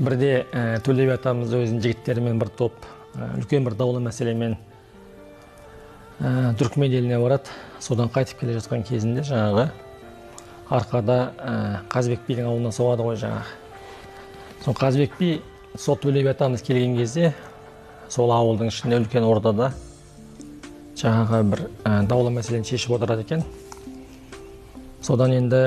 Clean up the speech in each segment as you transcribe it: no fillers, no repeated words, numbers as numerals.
Бірде Төле би атамыз өзінің жігіттерімен бір топ үлкен бір даулы мәселемен түркмен еліне барады. Содан қайтып келе жатқан кезінде жаңағы арқада Қазыбек бидің ауылына соғады ғой жаңағы. Сол Қазыбек би сол Төле би атамыз келген кезде сол ауылдың ішінде үлкен ордада жаңағы бір даулы мәселені шешіп отырады екен. Содан енді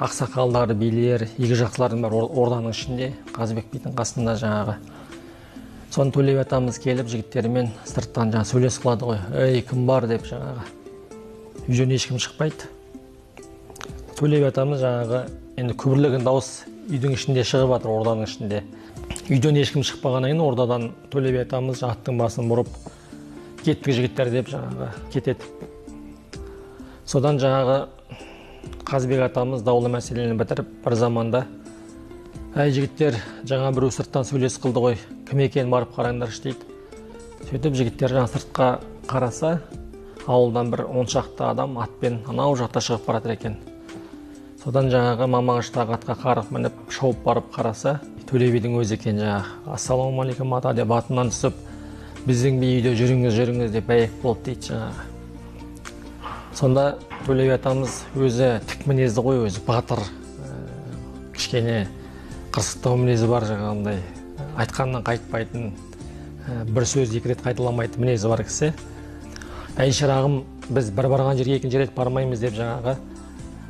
ақсақалдар, билер, игі жақсылардың бәрі орданың ішінде Қазыбек бидің қасында жаңағы. Соны Төле би атамыз келіп жігіттерімен сырттан жаңа сөйлесіп қалады ғой. Ей, кім бар деп жаңағы. Үйден ешкім шықпайды. Төле би атамыз жаңағы енді күбірлеген дауыс үйдің ішінде шығып жатыр, орданың ішінде. Үйден ешкім шықпағаннан кейін ордадан Төле би атамыз аттың басын бұрып кеттік жігіттер деп жаңағы кетеді. Содан жаңағы Қазыбек атамыз даулы мәселені бітіріп бір заманда, әй жігіттер, жаңа біреу сырттан сөйлес қылды ғой, кім екенін барып қараңдаршы дейді. Сөйтіп жігіттер жаңа сыртқа қараса, ауылдан бір 10 шақты адам атпен анау жақта шығып баратыр екен. Содан жаңағы мамағыштағы атқа қарық мініп шауып барып қараса, Төле бидің өзі екен жаңағы. Ассалаумағалейкум ата деп атынан түсіп, біздің би үйде жүріңіз, жүріңіз деп бәйек болды дейді жаңағы. Сонда Төле би атамыз өзі тік мінезді ғой, өзі батыр, кішкене қырсықтау мінезі бар жаңағындай, айтқаннан қайтпайтын, бір сөз екі рет қайталамайтын мінезі бар кісі. Әй шырағым, біз бір барған жерге екінші рет бармаймыз деп жаңағы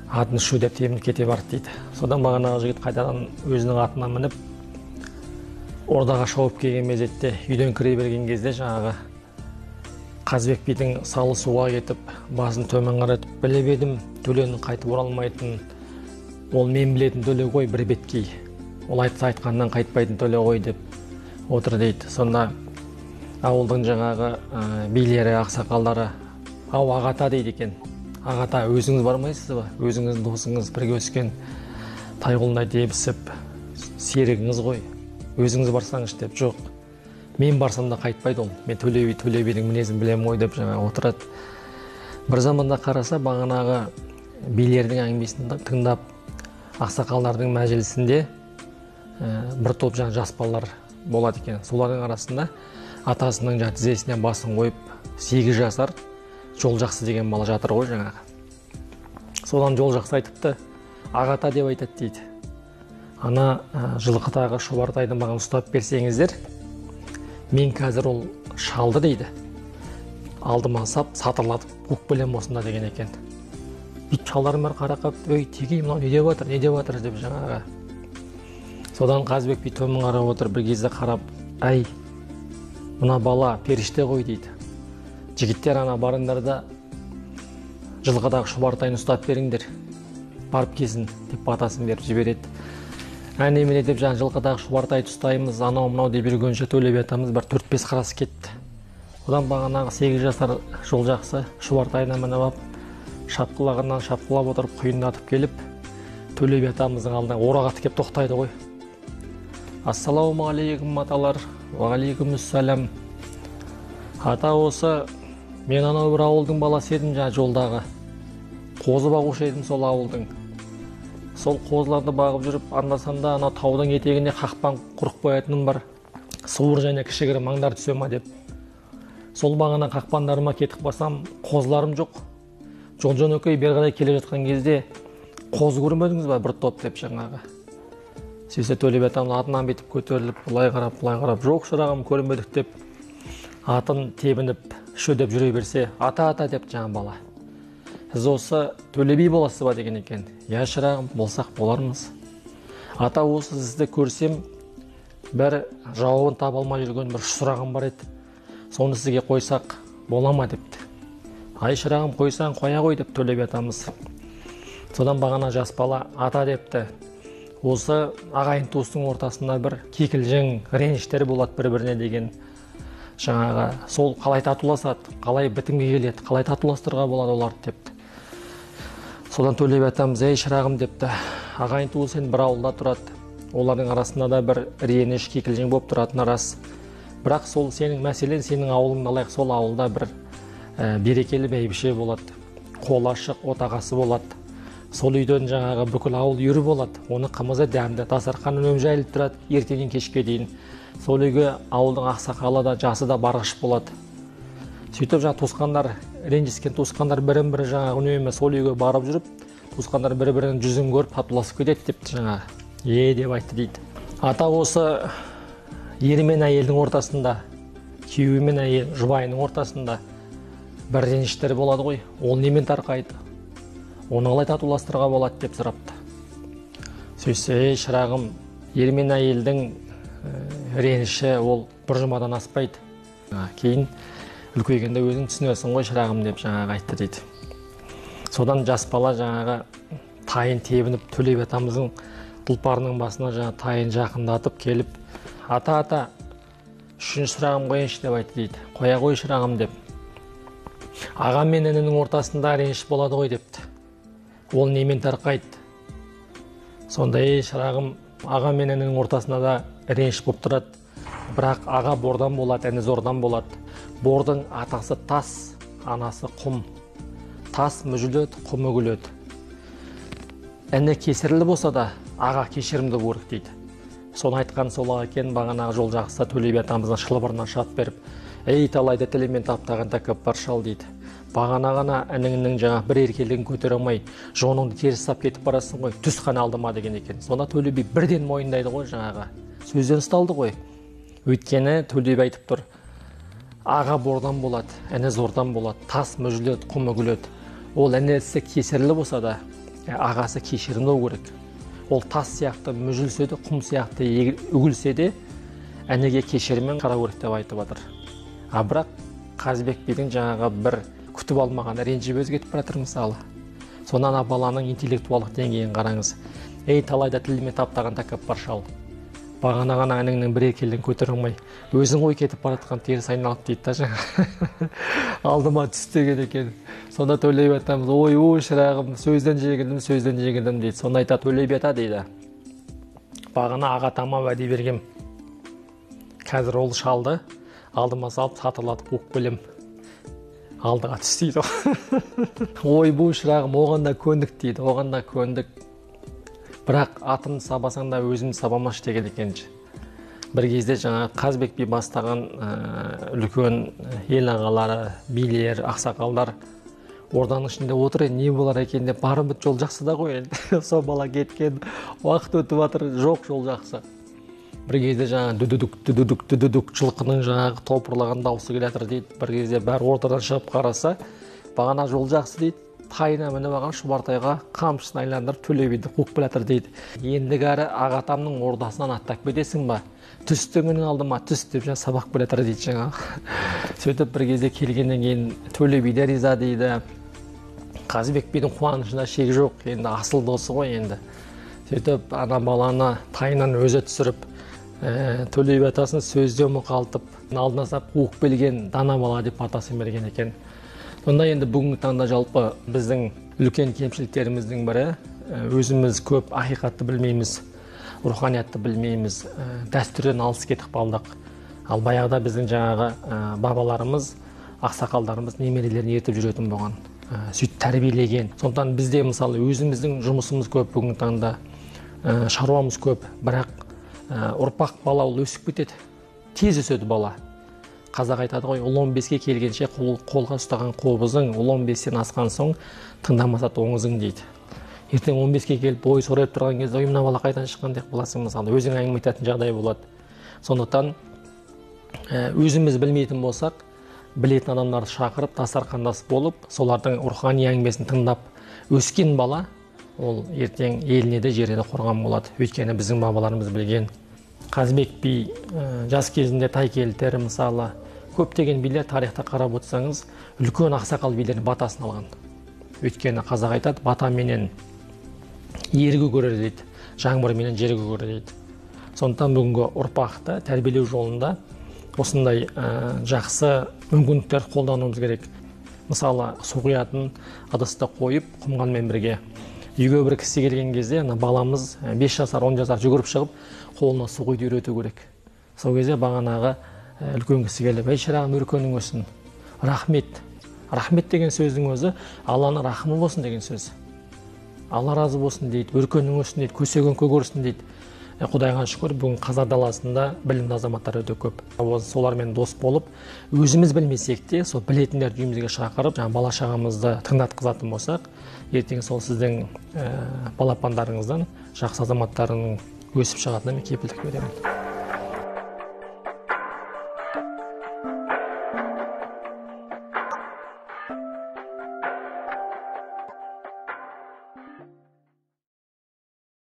атын шу деп тебініп кете барды дейді. Содан бағанағы жігіт қайтадан өзінің атына мініп ордаға шауып келген мезетте үйден кіре берген кезде жаңағы Қазыбек бидің салы суға кетіп, басын төмен қаратып, біліп едім Төленің қайтып оралмайтын, ол мен білетін Төле ғой, бір беткей, ол айтса айтқаннан қайтпайтын Төле ғой деп отыр дейді. Сонда ауылдың жаңағы билері, ақсақалдары, ау ағата дейді екен. Ағата, өзіңіз бармайсыз ба? Өзіңіздің досыңыз, бірге өскен тайғұлындай тебісіп серігіңіз ғой, өзіңіз барсаңызшы деп. Жоқ, мен барсам да қайтпайды ол, мен Төле би, Төле бидің мінезін білемін ғой деп жаңағы отырады. Бір заманда қараса, бағанағы билердің әңгімесін тыңдап, ақсақалдардың мәжілісінде бір топ жаңа жас балалар болады екен. Солардың арасында атасының жаңа тізесіне басын қойып 8 жасар Жол жақсы деген бала жатыр ғой жаңағы. Содан Жол жақсы айтыпты, ағата деп айтады дейді. Ана жылқыдағы шұбартайды маған ұстап берсеңіздер, мен қазір ол шалды дейді, алдыма сап сатырлатып қуып келемін осында деген екен. Ит шалдардың бәрі қарап қалып, өй тегей мынау не деп жатыр, не деп жатыр деп жаңағы. Содан Қазыбек би төмен қарап отыр, бір кезде қарап, әй мына бала періште ғой дейді. Жігіттер, ана барыңдар да жылқыдағы шұбартайын ұстап беріңдер, барып келсін деп батасын беріп жібереді. Әне міне деп жаңа жылқыдағы шұбартайды ұстаймыз, анау мынау деп жүргенше Төле би атамыз бір 4-5 қарасы кетті. Одан бағанағы 8 жасар Жол жақсы шұбартайына мініп алып, шапқылағаннан шапқылап отырып құйындатып келіп, Төле би атамыздың алдына орақ атып келіп тоқтайды ғой. Ассалаумағалейкум аталар, уағалейкумуссалам. Ата, осы мен анау бір ауылдың баласы едім, жаңа жолдағы қозы бағушы едім сол ауылдың. Сол қозыларды бағып жүріп, анда-санда анау таудың етегіне қақпан құрып қоятыным бар, суыр және кішігірім маңдар түсе ма деп. Сол бағана қақпандарыма кетіп басам, қозыларым жоқ. Жол жөнекей бері қарай келе жатқан кезде қозы көрмедіңіз ба бір топ деп жаңағы. Сөйтсе Төле би атамыз атынан бүйтіп көтеріліп, былай қарап, былай қарап, жоқ шырағым көрмедік деп атын тебініп шөдеп жүре берсе, ата ата деп жаңа бала. Сіз осы Төле би боласыз ба деген екен. Я шырағым, болсақ болармыз. Ата, осы сізді көрсем бір жауабын таба алмай жүрген бір сұрағым бар еді. Соны сізге қойсақ бола ма депті. Ай шырағым, қойсаң қоя ғой деп Төле би атамыз. Содан бағана жас бала ата депті. Осы ағайын туыстың ортасында бір кикілжің, реніштер болады бір-біріне деген. Жаңағы сол қалай татуласады, қалай бітімге келеді, қалай татуластыруға болады оларды депті. Содан Төле би атамыз, ей шырағым депті, ағайын туыс енді бір ауылда тұрады, олардың арасында да бір реніш, кикілжің болып тұратыны рас. Бірақ сол сенің мәселен, сенің ауылыңды алайық, сол ауылда бір берекелі бәйбіше болады, қолы ашық отағасы болады. Сол үйден жаңағы бүкіл ауыл үйірі болады, оны қымызы дәмді, дастархан үнемі жайылып тұрады ертеден кешке дейін. Сол үйге ауылдың ақсақалы да, жасы да барғыш болады. Сөйтіп жаңа туысқандар, ренжіскен туысқандар бірін-бірі жаңағы үнемі сол үйге барып жүріп, туысқандар бір-бірінің жүзін көріп татуласып кетеді депті жаңағы. Е деп айтты дейді. Ата осы ер мен әйелдің ортасында, күйеуі мен әйел, жұбайының ортасында бір реніштер болады ғой, ол немен тарқайды? Оны қалай татуластыруға болады деп сұрапты. Сөйтсе, ей шырағым, ер мен әйелдің реніші ол бір жұмадан аспайды. Кейін үлкейгенде өзің түсінесің ғой шырағым деп жаңағы айтты дейді. Содан жас бала жаңағы тайын тебініп Төле би атамыздың тұлпарының басына жаңа тайын жақындатып келіп, ата, ата, үшінші сұрағым қояйыншы деп айтты дейді. Қоя қой шырағым деп. Аға мен інінің ортасында реніш болады ғой депті. Ол немен тарқайды? Сонда, ей шырағым, аға мен інінің ортасында да реніш болып тұрады. Бірақ аға бордан болады, іні зордан болады. Бордың атасы тас, анасы құм. Тас мүжіледі, құм үгіледі. Іні кесірлі болса да, аға кешірімді болу керек дейді. Соны айтқан сол екен, бағанағы жол жақсы Төле би атамыздың шылбырынан шап беріп, ей талайды тілімен таптаған тәкаппар шал дейді. Бағана ғана ініңнің жаңа бір еркелігін көтере алмай, жоныңды теріс сап кетіп барасың ғой, түс қана алдыма деген екен. Сонда Төле би бірден мойындайды ғой жаңағы. Сөзден ұсталды ғой. Өйткені Төле би айтып тұр, аға бордан болады, іні зордан болады, тас мүжіледі, құм үгіледі. Ол інісі кесірлі болса да, ағасы кешірімді болу керек. Ол тас сияқты мүжілсе де, құм сияқты үгілсе де, ініге кешіріммен қарау керек деп айтып жатыр. А бірақ Қазыбек бидің жаңағы бір күтіп алмаған ренжіп өзі кетіп бара жатыр мысалы. Сонан ана баланың интеллектуалдық деңгейін қараңыз. Ей талайда тіліме таптаған тәкаппар шал. Бағана ғана ініңнің бір еркелігін көтере алмай, өзің ғой кетіп бара жатқан теріс айналып дейді да жаңа. Алдыма түс деген екен. Сонда Төле би атамыз, ой, ой, шырағым, сөзден жеңілдім, сөзден жеңілдім дейді. Сонда айтады, Төле би ата дейді. Бағана аға атама уәде бергем. Қазір ол шалды алдыма салып сатырлатып қуып келем. Алдыға түс дейді. Ой, бұл шырағым, оған да көндік дейді, оған да көндік. Бірақ атымды сабасаң да өзімді сабамашы деген екен. Бір кезде жаңа Қазыбек би бастаған үлкен ел ағалары, билер, ақсақалдар орданың ішінде отыр, не болар екен деп, барымыз жол жақсы да ғой енді. Сол бала кеткен, уақыт өтіп жатыр, жоқ жол жақсы. Бір кезде жаңа дүдүдүк, дүдүдүк, дүдүдүк жылқының жаңағы топырлаған дауысы келе жатыр дейді. Бір кезде бәрі ортадан шығып қараса, бағана жол жақсы дейді, тайына мініп алған шұбартайға қамшысын айландырып Төле биді қуып келе жатыр дейді. Ендігәрі ағатамның ордасынан аттап кетесің ба? Түстіңнің алдыма түс деп жаңа сабақ келе жатыр дейді жаңағы. Сөйтіп бір кезде келгеннен кейін Төле би де риза дейді. Қазыбек бидің қуанышында шек жоқ, енді асыл досы ғой енді. Сөйтіп ана баланы тайынан өзі түсіріп, Төле би атасын сөзде мұқалтып, алдына сап қуып келген дана бала деп атасын берген екен. Сонда енді бүгінгі таңда жалпы біздің үлкен кемшіліктеріміздің бірі, өзіміз көп ақиқатты білмейміз, руханиятты білмейміз, дәстүрден алыс кетіп қалдық. Ал баяғыда біздің жаңағы бабаларымыз, ақсақалдарымыз немерелерін ертіп жүретін болған, сөйтіп тәрбиелеген. Сондықтан бізде мысалы өзіміздің жұмысымыз көп бүгінгі таңда, шаруамыз көп, бірақ ұрпақ бала ол өсіп кетеді, тез өседі бала. Қазақ айтады ғой, ұл 15-ке келгенше қолға ұстаған қобызың, ұл 15-тен асқан соң тыңдамаса тоңызың дейді. Ертең 15-ке келіп бой сорайып тұрған кезде, ой, мына бала қайдан шыққан деп қаласың мысалы, өзің әңгіме айтатын жағдай болады. Сондықтан өзіміз білмейтін болсақ, білетін адамдарды шақырып, дастархандас болып, солардың рухани әңгімесін тыңдап өскен бала, ол ертең еліне де жеріне де қорған болады. Өйткені біздің бабаларымыз білген. Қазыбек би жас кезінде тайкелтер мысалы, көптеген билер тарихта қарап отырсаңыз, үлкен ақсақал билердің батасын алған. Өйткені қазақ айтады, бата менен ергі көрер дейді, жаңбыр менен жергі көрер дейді. Сондықтан бүгінгі ұрпақты тәрбиелеу жолында осындай жақсы мүмкіндіктер қолдануымыз керек. Мысалы, су құятын ыдысты қойып, құмғанмен бірге үйге бір кісі келген кезде ана баламыз 5 жасар, 10 жасар жүгіріп шығып, қолына су құйды үйрету керек. Сол кезде бағанағы үлкен кісі келіп, ей шырағым, өркенің өссін, рахмет. Рахмет деген сөздің өзі Алланың рахымы болсын деген сөз. Алла разы болсын дейді, өркенің өссін дейді, көсегің көгерсін дейді. Құдайға шүкір, бүгін қазақ даласында білімді азаматтар өте көп. Солармен дос болып, өзіміз білмесек те, сол білетіндерді үйімізге шақырып, жаңа бала шағамызды тыңдатқызатын болсақ, ертең сол сіздің балапандарыңыздан жақсы азаматтарының өсіп шығатынына мен кепілдік беремін.